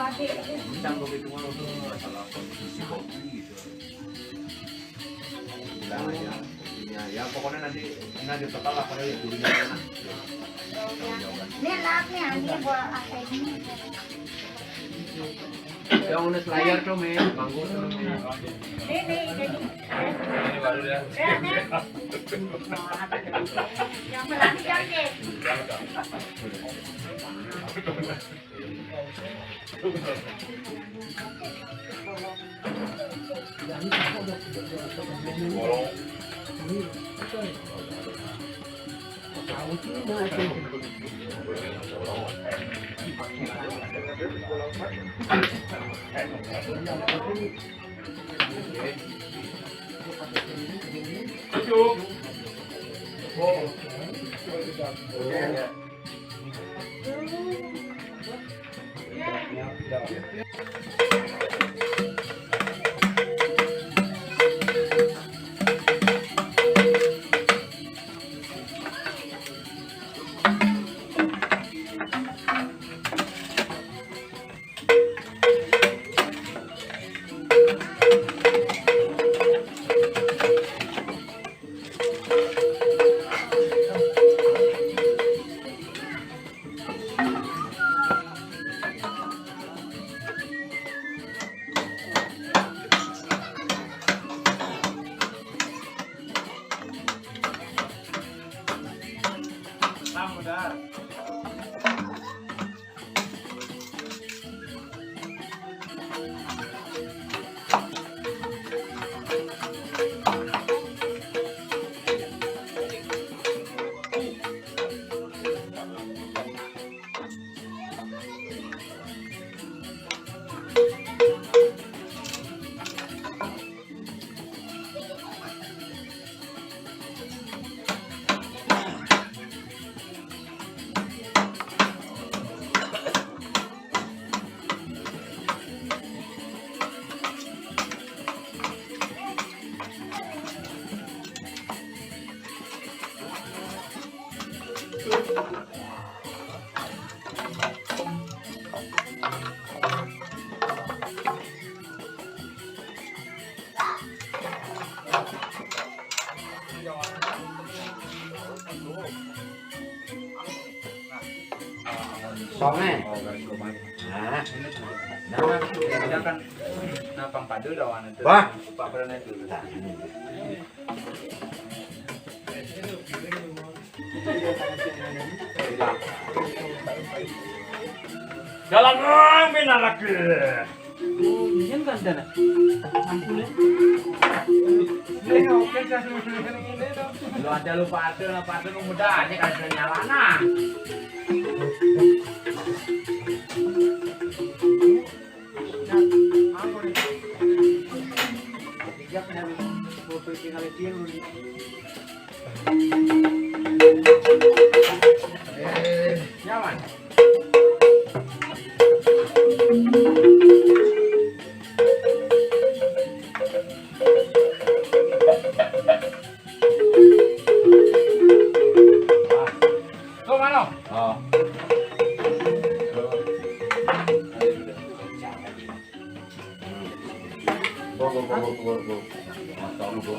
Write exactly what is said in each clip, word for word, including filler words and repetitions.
Pisang begitu mah udah masalah konsumsi kopi gitu. Bilang aja. Ya, ya, pokoknya nanti, nanti total lah, pokoknya ya, durinya enak. Ini enak nih, ini buat apa ini? Yang udah layar tuh, men. Manggung tuh, men. Ini, ini. Ini baru ya. Ya, ini. Yang belanja, oke. Songe. Nah, nah, kan nah pang padu lawan itu. Wah. Pak Pranay dulu. Jalan orang pinarake. Ini kan dana. Ampun ya. Ini oke, saya suruh ini dong. Lu ada lupa ada, lupa ada, lu muda aja kan nyala nah. Nyaman. Tuh, Mano. Oh. Go, go, go, go, go, go. Mas, tolong, go.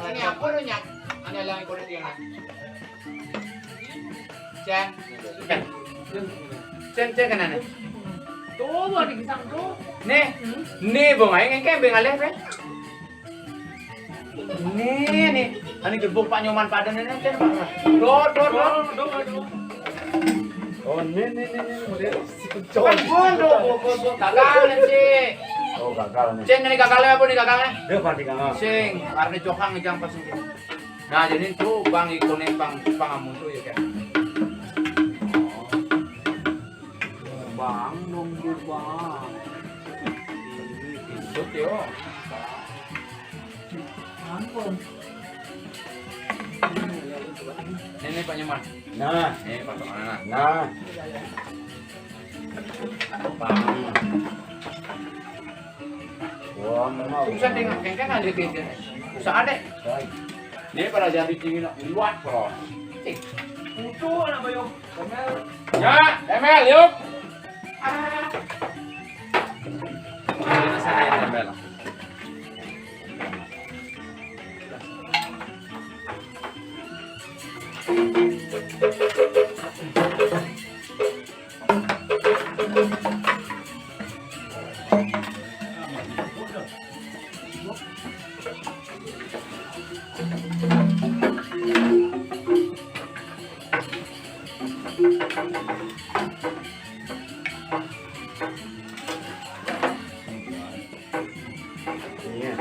Ini apa lu, Nyak? Ada lagi kulit yang, Cek. Cen, cen kena nih. Tuh, mau dipisang tuh. Nih, nih bong aing engke beng aleh be. Nih, nih. Anu gerbong Pak Nyoman pada nih, cen Pak. Dot, dot, dot. Oh, nih, nih, nih, nih, model si pencol. Kan gua, gua, gua, gua, gua gagal nih, Cik. Oh, gagal nih. Cen, ini gagalnya apa nih gagalnya? Dia pasti gagal. Sing, karena cokang ngejang pas ini. Nah, jadi itu Bang ikunin Bang, Bang Amun tuh ya kan. Bang dong, Bang. Ini gendut yo. Ampun. Ini Pak Nyoman. Nah, ini Pak Nyoman. Nah. Bang. Wah, mau. Bisa dengan kengkeng aja kengkeng. Bisa ada. Ini pada jadi dingin liwat, bro. Cik. Utuh anak bayu. Emel. Ya, Emel, yuk. Ah. Ini saya Emel. Iya.